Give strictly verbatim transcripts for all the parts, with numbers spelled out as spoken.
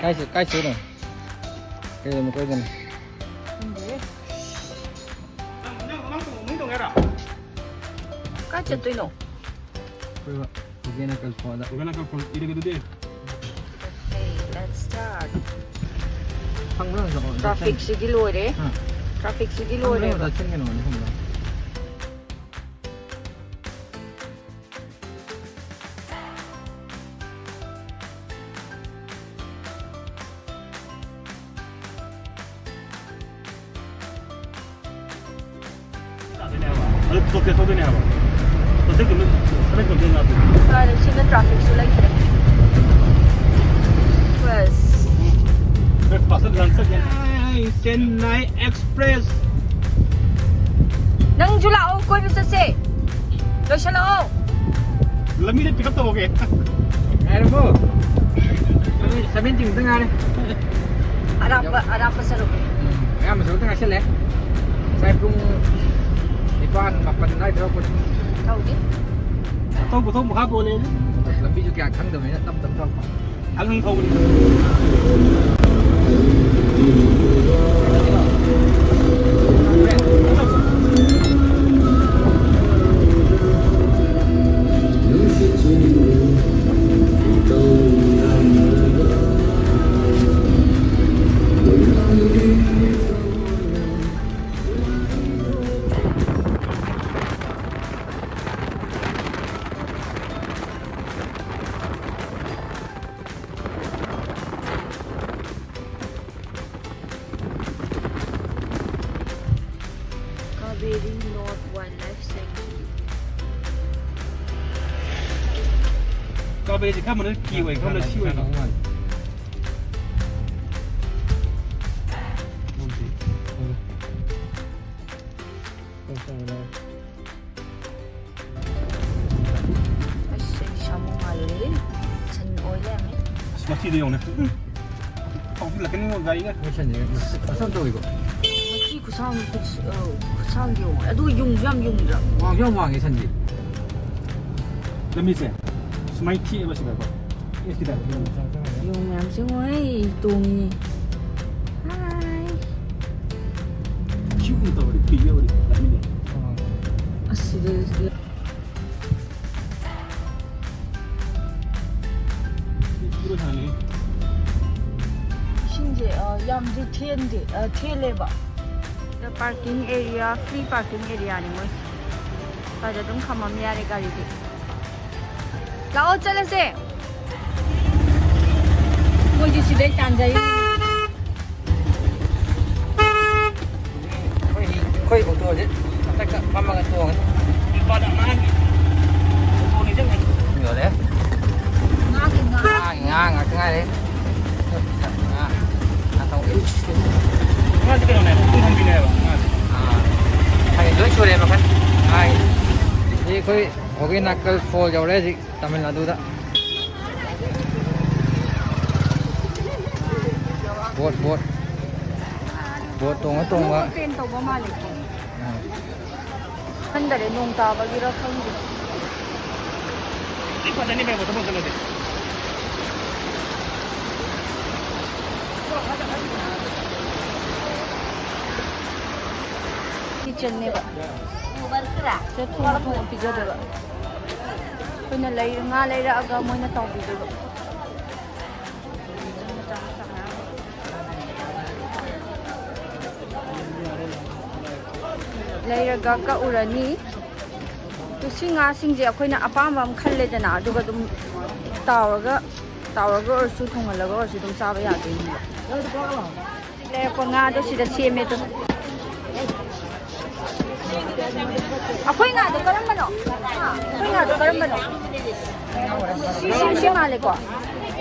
ꯀꯥꯏ ꯆꯠ-, ꯀꯥꯏ ꯆꯠꯇꯣꯏꯅꯣ? ꯀꯩ ꯂꯝꯗ ꯀꯣꯏꯗꯣꯏꯅꯣ? ꯈꯪꯗꯦ꯫ ꯀꯥꯏ ꯆꯠꯇꯣꯏꯅꯣ? ꯀꯣꯏꯕ꯫ ꯒꯣꯒꯦꯅꯀꯜ ꯐꯣꯟꯗ꯫ ꯒꯣꯒꯦꯅꯀꯜ ꯐꯣꯟ ꯏꯔꯒꯦ ꯑꯗꯨꯗꯤ꯫ Okay, let's start. ꯐꯪꯕ꯭ꯔꯥ ꯍꯪꯖꯜꯂꯣ꯫ Trafficꯁꯤꯗꯤ ꯂꯣꯏꯔꯦ꯫ ꯍꯥ? Trafficꯁꯤꯗꯤ ꯐꯪꯕ꯭ꯔꯥ ꯂꯣꯏꯔꯦꯕ꯫ ꯍꯪꯖꯜꯂꯣ, ꯐꯪꯕ꯭ꯔꯥ? ꯑꯗꯨ ꯇꯣꯇꯦꯜ ꯊꯧꯗꯣꯏꯅꯦ ꯍꯥꯏꯕ꯫ ꯇꯣꯇꯦꯜ ꯀꯤꯂꯣꯃꯤꯇꯔ seven kilometer ꯂꯥꯛꯇꯣꯏꯅꯦ꯫ ꯐꯔꯦ, ꯁꯤꯅ trafficꯁꯨ ꯂꯩꯇ꯭ꯔꯦ꯫ Yes꯫ Breakfast lunch again꯫ Chennai express. ꯅꯪꯁꯨ ꯂꯥꯛꯑꯣ, ꯀꯣꯏꯕ ꯆꯠꯁꯦ꯫ ꯂꯣꯏꯁꯜꯂꯛꯑꯣ꯫ ꯂꯝꯕꯤꯗ pick up ꯇꯧꯔꯒꯦ꯫ ꯉꯥꯏꯔꯝꯃꯣ꯫ Seventy ꯃꯨꯛꯇ ꯉꯥꯏꯔꯦ꯫ ꯑꯔꯥꯞꯄ, ꯑꯔꯥꯞꯄ ꯁꯔꯨꯛ꯫ ꯎꯝ, ꯑꯌꯥꯝꯕ ꯁꯔꯨꯛꯇ ꯉꯥꯏꯁꯜꯂꯦ꯫ ꯉꯁꯥꯏ ꯄꯨꯡ ꯅꯤꯄꯥꯟ, ꯃꯥꯄꯟ ꯑꯗꯨꯋꯥꯏꯗ ꯊꯣꯛꯂꯛꯄꯅꯤ꯫ ꯇꯧꯗꯦ꯫ ꯊꯧ ꯈꯨꯊꯧ ꯃꯈꯥ ꯄꯣꯜꯂꯦ꯫ ꯂꯝꯕꯤꯁꯨ ꯀꯌꯥ ꯈꯪꯗꯕꯅꯤꯅ ꯇꯞ ꯇꯞ ꯊꯧꯔꯛꯄ꯫ ꯈꯪ ꯈꯪ ꯊꯧꯕꯅꯤ꯫ Kaveri North Wildlife Sanctuary꯫ ꯀꯥꯕꯦꯔꯤꯁꯦ ꯈꯔ ꯃꯅꯨꯡ ꯀꯤ ꯑꯣꯏ, ꯈꯔ ꯃꯅꯨꯡ ꯁꯤ ꯑꯣꯏ꯫ ꯑꯁ, ꯑꯩꯗꯤ ꯁꯥꯃꯨ ꯃꯥꯜꯂꯨꯔꯦ꯫ ꯁꯟ ꯑꯣꯏ ꯂꯩꯔꯝꯃꯦ꯫ ꯑꯁ, ꯃꯊꯤꯗꯣ ꯌꯦꯡꯉꯨꯅꯦ꯫ ꯎꯝ꯫ ꯊꯧꯖꯤꯜꯂꯛꯀꯅꯤꯉꯣ ꯒꯥꯔꯤꯒ꯫ ꯃꯣꯏ ꯁꯟꯁꯦ ꯃꯁꯛ ꯐꯖꯅ ꯇꯧꯋꯤꯀꯣ꯫ ꯃꯊꯤ ꯈꯨꯁꯥꯡ, ꯈꯨ-, ꯑ, ꯈꯨꯁꯥꯡꯗꯤ ꯌꯦꯡꯉꯣ꯫ ꯑꯗꯨꯒ ꯌꯨꯡꯁꯨ ꯌꯥꯝ ꯌꯨꯡꯗ꯭ꯔꯥ? ꯋꯥꯡꯁꯨ ꯌꯥꯝ ꯋꯥꯡꯉꯦ ꯁꯟꯁꯦ꯫ ꯂꯝꯕꯤꯁꯦ ꯁꯨꯃꯥꯏꯅ ꯊꯦꯛꯑꯦꯕ ꯁꯤꯗꯀꯣ꯫ ꯑꯦ, ꯁꯤꯗ꯫ ꯌꯣꯡ ꯃꯌꯥꯝꯁꯦ ꯉꯣ, ꯑꯩ ꯇꯣꯡꯉꯤꯅꯦ꯫ ꯍꯥꯏ꯫ ꯁꯤꯒꯨꯝꯕ ꯇꯧꯔꯗꯤ ꯀꯨꯏꯅ ꯂꯩꯃꯤꯟꯅꯩ꯫ ꯑꯁ, ꯁꯤꯗ ꯁꯤꯒ ꯁꯥꯟꯅꯩ꯫ ꯏꯁꯤꯡꯁꯦ, ꯑ, ꯌꯥꯝꯗꯤ ꯊꯦꯟꯗꯦ, ꯑ, ꯊꯦꯜꯂꯦꯕ꯫ ꯁꯤꯗ parking area, free parking areaꯅꯤ ꯃꯣꯏ꯫ ꯁ꯭ꯋꯥꯏꯗ ꯑꯗꯨꯝ ꯈꯝꯃꯝ ꯌꯥꯔꯦ ꯒꯥꯔꯤꯗꯤ꯫ ꯂꯥꯛꯑꯣ ꯆꯠꯂꯁꯦ꯫ ꯃꯣꯏꯗꯤ ꯁꯤꯗꯩ ꯇꯥꯟꯖꯩ꯫ ꯑꯩꯈꯣꯏ ꯑꯩꯈꯣꯏ ꯑꯣꯇꯣꯁꯦ ꯃꯊꯛꯇ ꯐꯝꯃꯒ ꯇꯣꯡꯉꯦ꯫ ꯅꯨꯄꯥꯗ ꯑꯉꯥꯡꯒꯤ ꯑꯣꯇꯣ ꯅꯤꯡꯁꯤꯡꯉꯦ꯫ ꯌꯣꯜꯂꯦ꯫ ꯉꯥꯒꯤ ꯉꯥ꯫ ꯉꯥꯒꯤ ꯉꯥ ꯉꯥꯛꯇ ꯉꯥꯏꯔꯦ꯫ ꯉꯥ, ꯉꯥ ꯊꯣꯡꯕ꯫ ꯉꯥꯁꯦ ꯀꯩꯅꯣꯅꯦ, ꯄꯨꯡ ꯍꯟꯕꯤꯅꯦꯕ ꯉꯥꯁꯦ꯫ ꯑꯥ, ꯍꯥꯏꯗꯤ ꯂꯣꯏ ꯁꯨꯔꯦ ꯃꯈꯜ꯫ ꯉꯥꯒꯤ꯫ ꯍꯧꯖꯤꯛ ꯑꯩꯈꯣꯏ ꯍꯣꯒꯦ ꯅꯥꯀꯜ ꯐꯣꯜ ꯌꯧꯔꯦ ꯍꯧꯖꯤꯛ ꯇꯥꯃꯤꯜ ꯅꯥꯗꯨꯗ꯫ Boat, boat. ꯕꯣꯠ ꯇꯣꯡꯉ ꯇꯣꯡꯉ꯫ Open ꯇꯧꯕ ꯃꯥꯜꯂꯦꯀꯣ꯫ ꯈꯟꯗꯔꯦ, ꯅꯣꯡ ꯇꯥꯕꯒꯤꯔ ꯈꯪꯗꯦ꯫ ꯁꯤ ꯐꯖꯅꯤ ꯃꯦꯝ, ꯃꯊꯪ ꯆꯠꯂꯗꯤ꯫ Kitchenꯅꯦꯕ꯫ ꯁꯤꯗ ꯊꯣꯡꯉ ꯊꯣꯡꯉ ꯄꯤꯖꯗꯣꯏꯕ꯫ ꯑꯩꯈꯣꯏꯅ ꯂꯩ-, ꯉꯥ ꯂꯩꯔꯛꯑꯒ ꯃꯣꯏꯅ ꯇꯥꯎꯕꯤꯗꯣꯏꯕ꯫ ꯂꯩꯔꯒ ꯀꯛꯎꯔꯅꯤ꯫ ꯑꯗꯨ ꯁꯤ ꯉꯥꯁꯤꯡꯁꯦ ꯑꯩꯈꯣꯏꯅ ꯑꯄꯥꯝꯕ ꯑꯃ ꯈꯜꯂꯦꯗꯅ, ꯑꯗꯨꯒ ꯑꯗꯨꯝ ꯇꯥꯎꯔꯒ, ꯇꯥꯎꯔꯒ ꯑꯣꯏꯔꯁꯨ ꯊꯣꯡꯍꯜꯂꯒ ꯑꯣꯏꯔꯁꯨ ꯑꯗꯨꯝ ꯆꯥꯕ ꯌꯥꯗꯣꯏꯅꯦꯕ꯫ ꯂꯩꯔꯛꯄ ꯉꯥꯗꯣ ꯁꯤꯗ ꯁꯦꯝꯃꯦ ꯑꯗꯨꯝ꯫ ꯑꯩꯈꯣꯏ ꯉꯥꯗꯣ ꯀꯔꯝꯕꯅꯣ? ꯍꯥ? ꯑꯩꯈꯣꯏ ꯉꯥꯗꯣ ꯀꯔꯝꯕꯅꯣ? ꯁꯤ, ꯁꯤ, ꯁꯤ ꯃꯥꯜꯂꯦꯀꯣ?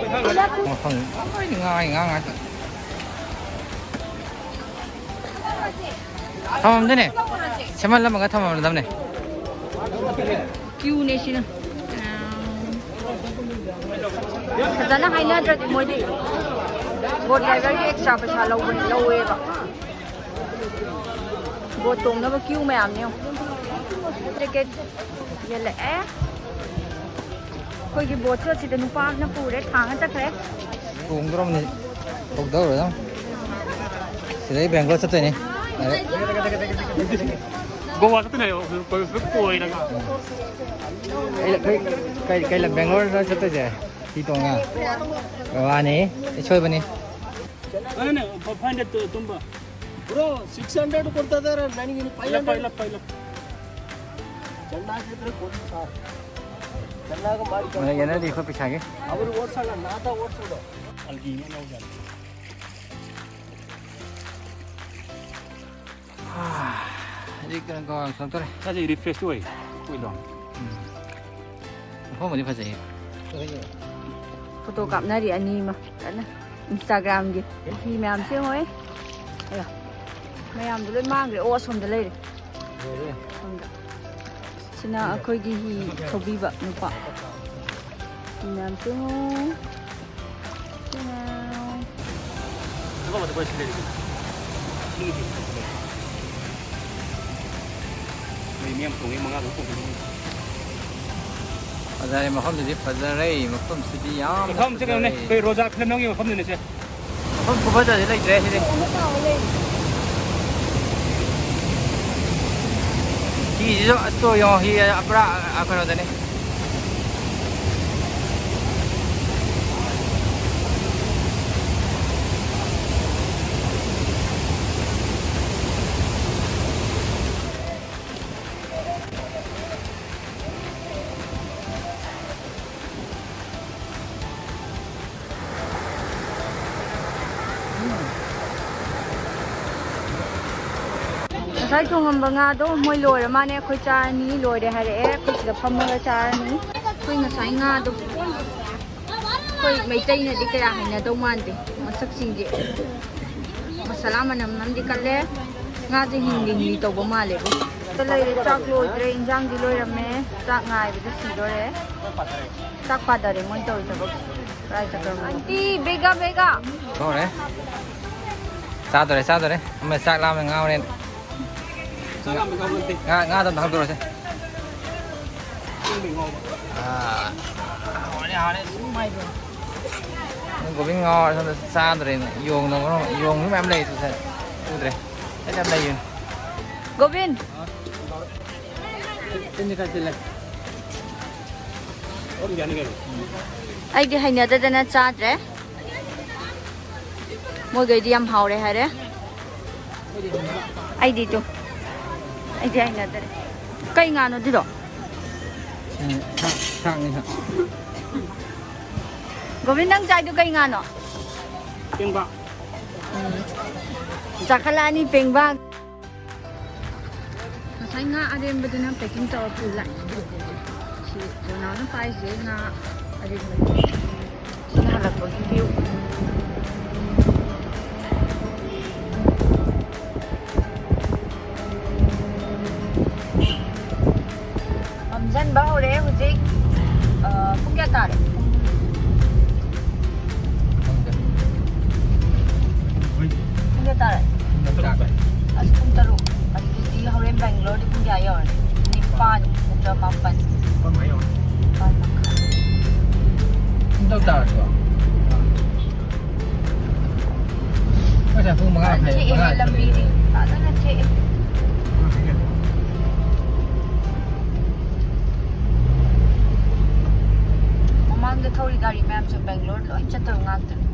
ꯃꯐꯝ ꯂꯣꯏꯅ ꯉꯥ, ꯉꯥ ꯉꯥꯛꯇ꯫ ꯊꯝꯃꯝꯗꯣꯏꯅꯦ꯫ ꯁꯦꯝꯍꯜꯂꯝꯃꯒ ꯊꯝꯃꯝꯗꯕꯅꯦ꯫ Queueꯅꯦ ꯁꯤꯅ꯫ ꯐꯖꯅ ꯍꯥꯏꯅꯗ꯭ꯔꯗꯤ ꯃꯣꯏꯗꯤ boat driverꯒꯤ extra ꯄꯩꯁꯥ ꯂꯧꯕꯅꯦ, ꯂꯧꯋꯦꯕ꯫ Boat ꯇꯣꯡꯅꯕ queue ꯃꯌꯥꯝꯅꯦ ꯌꯦꯡꯉꯣ꯫ Ticket ꯌꯦꯜꯂꯛꯑꯦ꯫ ꯑꯩꯈꯣꯏꯒꯤ boatꯁꯨ ꯑꯁꯤꯗ ꯅꯨꯄꯥ ꯑꯃꯅ ꯄꯨꯔꯦ, ꯊꯥꯡꯉ ꯆꯠꯈ꯭ꯔꯦ꯫ ꯇꯣꯡꯗꯧꯔꯕꯅꯤ꯫ ꯇꯣꯡꯗꯧꯔꯦ ꯑꯗꯨꯝ꯫ ꯁꯤꯗꯩ ꯕꯦꯡꯒ꯭ꯂꯣꯔ ꯆꯠꯇꯣꯏꯅꯤ꯫ ꯗꯥꯏꯔꯦꯛ꯫ ꯒꯣꯋꯥ ꯆꯠꯇꯣꯏꯅꯦ ꯍꯥꯏꯌꯣ꯫ ꯀꯣꯏꯔꯒ꯫ ꯀꯩ, ꯀꯩ, ꯀꯩ, ꯀꯩ ꯂꯝ? ꯕꯦꯡꯒ꯭ꯂꯣꯔꯗ ꯆꯠꯇꯣꯏꯁꯦ? ꯍꯤ ꯇꯣꯡꯉ? ꯒꯣꯋꯥꯅꯤ꯫ ꯑꯩ ꯁꯣꯏꯕꯅꯤ꯫ ꯑꯗꯨꯅꯦ, ꯐꯥꯏꯚ ꯍꯟꯗ꯭ꯔꯦꯗ ꯇꯨꯝꯕ꯫ Bro, six hundred ಕೊಡ್ತಾ ಇದ್ದಾರೆ ನನಗೆ, ಇನ್ನು five hundred. ಇಲ್ಲ, ಇಲ್ಲ, ಇಲ್ಲ. ꯃꯣꯏ ꯌꯦꯟꯅꯗꯤ ꯑꯩꯈꯣꯏ ꯄꯩꯁꯥꯒꯤ꯫ ಅವರು ಓಡಿಸಲ್ಲ, ನಾಟ ಓಡಿಸೋದು. ಅಲ್ಲಿಗೆ ಇನ್ನೇನು ಹೋಗಿ. ꯍꯧꯖꯤꯛ ꯀꯩꯅꯣ ꯒꯣꯋꯥ ꯌꯧꯁꯜꯂꯛꯇꯣꯔꯦ꯫ ꯁꯥꯁꯦ ꯔꯤꯐ꯭ꯔꯦꯁ ꯑꯣꯏ꯫ ꯀꯨꯏꯗꯣ꯫ ꯎꯝ꯫ ꯃꯐꯝꯕꯨꯗꯤ ꯐꯖꯩꯌꯦ꯫ ꯐꯣꯇꯣ ꯀꯥꯞꯅꯔꯤ ꯑꯅꯤ ꯑꯃ ꯀꯟꯅ ꯏꯟꯁꯇꯥꯒ꯭ꯔꯥꯝꯒꯤ꯫ ꯐꯤ ꯃꯌꯥꯝꯁꯦ ꯌꯦꯡꯉꯣ꯫ ꯑꯌꯥ꯫ ꯃꯌꯥꯝꯗꯣ ꯂꯣꯏ ꯃꯥꯡꯈ꯭ꯔꯦ꯫ ꯑꯣ, ꯑꯁꯣꯝꯗ ꯂꯩꯔꯦ꯫ ꯑꯁꯣꯝꯗ꯫ ꯁꯤꯅ ꯑꯩꯈꯣꯏꯒꯤ ꯍꯤ ꯊꯧꯕꯤꯕ ꯅꯨꯄꯥ꯫ ꯐꯤ ꯃꯌꯥꯝꯁꯦ ꯌꯦꯡꯉꯣ꯫ ꯁꯤꯅ ꯃꯤ ꯌꯥꯝ ꯇꯣꯡꯉꯦ, ꯃꯉꯥ ꯇꯔꯨꯛ ꯇꯣꯡꯉꯦ꯫ ꯐꯖꯔꯦ, ꯃꯐꯝꯗꯨꯗꯤ ꯐꯖꯔꯦ꯫ ꯃꯐꯝꯁꯤꯗꯤ ꯌꯥꯝ ꯃꯐꯝꯁꯦ ꯀꯩꯅꯣꯅꯦ, ꯐꯖꯔꯦ꯫ ꯑꯩꯈꯣꯏ ꯔꯣꯖꯥ ꯐꯤꯂꯝ ꯅꯝꯈꯤꯕ ꯃꯐꯝꯗꯨꯅꯦ ꯁꯦ꯫ ꯃꯐꯝ ꯈꯨꯐꯖꯁꯦ ꯂꯩꯇ꯭ꯔꯦ ꯁꯤꯗꯤ꯫ ꯍꯤꯁꯤꯁꯨ ꯑꯁꯇꯣ ꯌꯦꯡꯉꯣ, ꯍꯤ ꯄꯨꯔꯥ, ꯑ, ꯀꯩꯅꯣꯗꯅꯤ꯫ ꯉꯁꯥꯏ ꯊꯣꯡꯉꯝꯕ ꯉꯥꯗꯣ ꯃꯣꯏ ꯂꯣꯏꯔ ꯃꯥꯅꯦ꯫ ꯑꯩꯈꯣꯏ ꯆꯥꯔꯅꯤ, ꯂꯣꯏꯔꯦ ꯍꯥꯏꯔꯛꯑꯦ꯫ ꯑꯩꯈꯣꯏ ꯁꯤꯗ ꯐꯝꯃꯒ ꯆꯥꯔꯅꯤ꯫ ꯑꯩꯈꯣꯏ ꯉꯁꯥꯏ ꯉꯥꯗꯣ ꯑꯩꯈꯣꯏ ꯃꯩꯇꯩꯅꯗꯤ ꯀꯌꯥ ꯍꯩꯅꯗꯧ ꯃꯥꯟꯗꯦ ꯃꯁꯛꯁꯤꯡꯁꯦ꯫ ꯃꯁꯥꯂꯥ ꯃꯅꯝ ꯑꯃꯗꯤ ꯀꯜꯂꯦ꯫ ꯉꯥꯁꯦ ꯍꯤꯡꯂꯤ ꯍꯤꯡꯂꯤ ꯇꯧꯕ ꯃꯥꯜꯂꯦꯕꯨ꯫ ꯂꯩꯔꯦ, ꯆꯥꯛ ꯂꯣꯏꯗ꯭ꯔꯦ, ꯏꯟꯖꯥꯡꯗꯤ ꯂꯣꯏꯔꯝꯃꯦ꯫ ꯆꯥꯛ ꯉꯥꯏꯕꯗ ꯁꯤꯗꯣꯔꯦ꯫ ꯆꯥꯛ ꯄꯥꯗꯔꯦ ꯃꯣꯏ ꯇꯧꯔꯤ ꯊꯕꯛ꯫ ꯀꯗꯥꯏ ꯆꯠꯈ꯭ꯔꯕꯅꯣ? ꯑꯟꯇꯤ, ꯕꯦꯒꯥ, ꯕꯦꯒꯥ꯫ ꯊꯣꯛꯈ꯭ꯔꯦ꯫ ꯆꯥꯗꯣꯔꯦ, ꯆꯥꯗꯣꯔꯦ꯫ ꯑꯃ ꯆꯥꯛ ꯂꯥꯝꯃꯦ, ꯉꯥꯎꯔꯦꯅ꯫ ꯉꯥ, ꯉꯥꯗꯣ ꯑꯝꯇ ꯍꯧꯗꯣꯔꯛꯑꯣꯁꯦ꯫ ꯑꯥ, ꯍꯥꯎꯔꯅꯤ, ꯍꯥꯎꯔꯅꯤ꯫ ꯒꯣꯕꯤꯟ ꯉꯥꯎꯔꯦ, ꯁꯣꯝꯗ ꯆꯥꯗ꯭ꯔꯦꯅ꯫ ꯌꯣꯡꯅ ꯃꯔꯣꯟ ꯑꯃ, ꯌꯣꯡꯁꯨ ꯃꯌꯥꯝ ꯂꯩ꯫ ꯁꯦ ꯎꯗ꯭ꯔꯦ꯫ ꯑꯩ ꯌꯥꯝ ꯂꯩꯌꯦ꯫ ꯒꯣꯕꯤꯟ! ꯑꯩꯗꯤ ꯍꯩꯅꯗꯗꯅ ꯆꯥꯗ꯭ꯔꯦ꯫ ꯃꯣꯏꯒꯩꯗꯤ ꯌꯥꯝ ꯍꯥꯎꯔꯦ ꯍꯥꯏꯔꯦ꯫ ꯑꯩꯗꯤ ꯇꯨ꯫ ꯑꯩꯗꯤ ꯍꯩꯅꯗꯔꯦ꯫ ꯀꯩ ꯉꯥꯅꯣ ꯑꯗꯨꯗꯣ? ꯎꯝ, ꯁꯥꯛ-, ꯁꯥꯛꯅꯤ, ꯁꯥꯛ꯫ ꯒꯣꯕꯤꯟ, ꯅꯪ ꯆꯥꯏꯗꯨ ꯀꯩ ꯉꯥꯅꯣ? ꯄꯦꯡꯕꯥ꯫ ꯎꯝ꯫ ꯆꯥꯈꯠꯂꯛꯑꯅꯤ ꯄꯦꯡꯕꯥ꯫ ꯉꯁꯥꯏ ꯉꯥ ꯑꯔꯦꯝꯕꯗꯨꯅ packing ꯇꯧꯔ ꯄꯨ ꯂꯥꯛꯑꯦ꯫ ꯁꯤ ꯖꯣꯅꯥꯎꯅ ꯄꯥꯏꯁꯦ ꯉꯥ ꯑꯔꯦꯝꯕꯗꯨ꯫ ꯁꯤꯅ ꯍꯜꯂꯛꯄꯒꯤ view꯫ ꯃꯝꯁꯤꯟꯕ ꯍꯧꯔꯦ ꯍꯧꯖꯤꯛ꯫ ꯑ, ꯄꯨꯡ ꯀꯌꯥ ꯇꯥꯔꯦ? ꯄꯨꯡ ꯀꯌꯥ ꯇꯥꯔꯦ? ꯑꯁ, ꯄꯨꯡ ꯇꯔꯨꯛ꯫ ꯑꯗꯨꯗꯤ ꯍꯣꯔꯦꯟ ꯕꯦꯡꯒ꯭ꯂꯣꯔꯗꯤ ꯄꯨꯡ ꯀꯌꯥ ꯌꯧꯔꯅꯤ? ꯅꯤꯄꯥꯟ, ꯅꯠꯇ꯭ꯔ ꯃꯥꯄꯟ? ꯅꯤꯄꯥꯟ ꯃꯈꯥꯏ꯫ ꯄꯨꯡ ꯇꯔꯨꯛ ꯇꯥꯔꯁꯤꯕꯣ? ꯉꯁꯥꯏ ꯄꯨꯡ ꯃꯉꯥ ꯃꯈꯥꯏ, ꯊꯦꯛꯑꯦꯍꯦ, ꯃꯉꯥ ꯂꯝꯕꯤꯗꯤ ꯐꯖꯅ ꯊꯦꯛꯑꯦ꯫ ꯃꯃꯥꯡꯗ ꯊꯧꯔꯤ ꯒꯥꯔꯤ ꯃꯌꯥꯝꯁꯦ ꯕꯦꯡꯒ꯭ꯂꯣꯔ ꯂꯣꯏ ꯆꯠꯇꯕ ꯉꯥꯛꯇꯅꯤ꯫